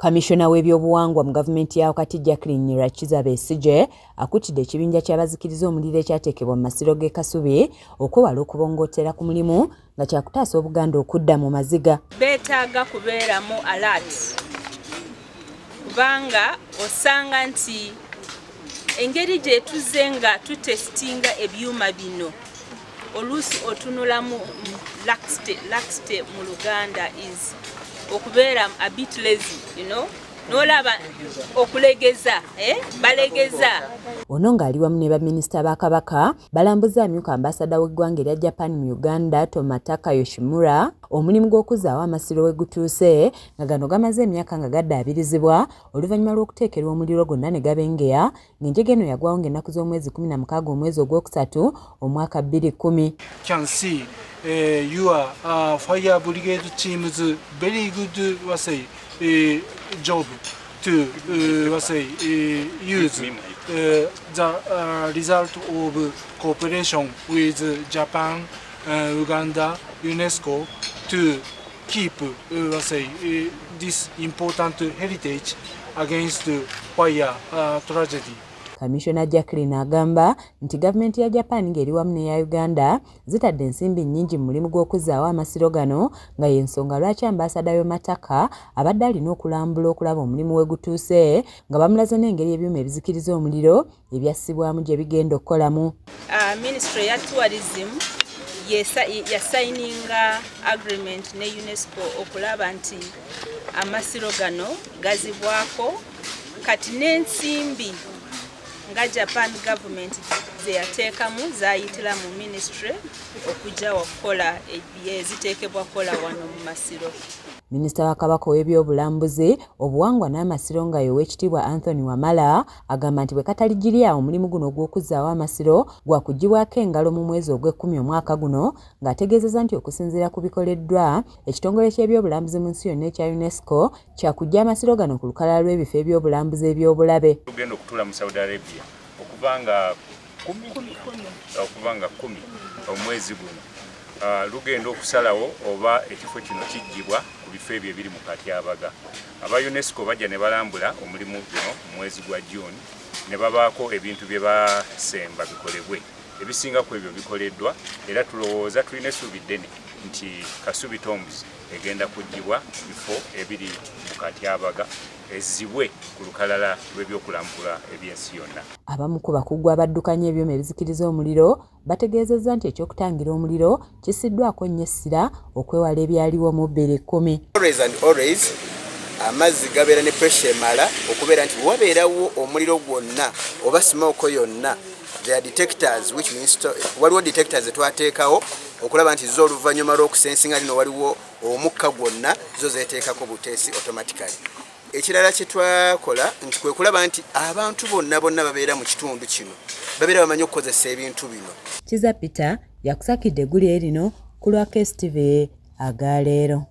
Kamishona w'ebyobuwangwa mu gavumenti ya wakati, Jacqueline Rakiza Besigye, akutidde ekibinja ky'abazikiriza omuliro ekyateekebwa mu masiro g'e Kasubi okwewala okubongootera ku mulimu nga kyakutaasa Obuganda okudda mu maziga. Beetaaga kubeeramu alert, kubanga osanga nti engeri gye tuzze nga tutesitinga ebyuma bino, oluusi otunulamu laxity. Laxity mu Luganda is okubeera a bit lazy, nolaba okulegeza, eh? Balegeza. Ono ng'ali wamu ne baminisita ba Kabaka balambuza amyuka ambasada w'eggwanga erya Japan mu Uganda, Tomitaka Yoshimura, omulimu gw'okuzzaawo amasiro we gutuuse, nga gano gamaze emyaka nga gaddaabirizibwa oluvannyuma lw'okuteekerwa omuliro gonna ne gabengeya, ng'enjega eno yagwawo ng'ennaku z'omwezi 16 omwezi ogwokusatu omwaka 2010. Can see your fire brigade team's very good, what say, job to what say, use the result of cooperation with Japan, Uganda, UNESCO to keep what say, this important heritage against fire tragedy. Kamishona Jacqueline agamba nti gavumenti ya Japan ng'eri wamu n'eya Uganda zitadde ensimbi nnyingi mu mulimu gw'okuzzaawo amasiro gano, nga y'ensonga lwaki ambasada Tomitaka abadde alina okulambula okulaba omulimu we gutuuse, nga bamulaze n'engeri ebyuma ebizikiriza omuliro ebyassibwamu gye bigenda okukolamu. Ministry ya tourism yasayininga agreement ne UNESCO okulaba nti amasiro gano gazibwako. Kati n'ensimbi nga Japan government zeyateekamu zayitira mu ministry okujja okukola eziteekebwa kukola wano mu masiro. Minisita wa Kabaka ow'ebyobulambuzi, obuwangwa n'amasiro, nga ye Oweekitiibwa Anthony Wamala, agamba nti bwe kataligirya omulimu guno ogw'okuzzaawo amasiro gwakuggyibwako engalo mu mwezi ogw'ekkumi omwaka guno, ng'ategeezezza nti okusinziira ku bikoleddwa, ekitongole ky'ebyobulambuzi mu nsi yonna ekya UNESCO kyakujja amasiro gano ku lukalala lw'ebifo ebyobulambuzi eby'obulabe. Tugenda okutuula mu Saudi Arabia okuva nga 10 omwezi guno. Lugenda okusalawo oba ekifo kino kijjibwa ku bifo ebyo ebiri mu katyabaga. Aba UNESCO bajja ne balambula omulimu guno mu mwezi gwa June ne babaako ebintu bye basemba bikolebwe. Ebisinga ku ebyo bikoleddwa, era tulowooza, tulina essuubi ddene nti Kasubi Tombs egenda kuggyibwa mu bifo ebiri mu katyabaga, ezzibwe ku lukalala lw'ebyokulambula eby'ensi yonna. Abamu ku bakugu abaddukanya ebyuma ebizikiriza omuliro bategeezezza nti ekyokutangira omuliro kissiddwako nnyo essira okwewala ebyaliwo mu 2010. Always and always amazzi gabeera ne pressure emala okubeera nti wabeerawo omuliro gwonna oba smoke yonna, there are detectors which we install. Waliwo detectors zetwateekawo okulaba nti zo oluvannyuma lw'okusensinga lino waliwo omukka gwonna, zo zeteekako buteesi automatically. Ekirala kye twakola nti kwe kulaba nti abantu bonna bonna babeera mu kitundu kino babeera bamanyi okukozesa ebintu bino. Kiza Peter yakusakidde eggulire lino ku lwa KSTV agaleero.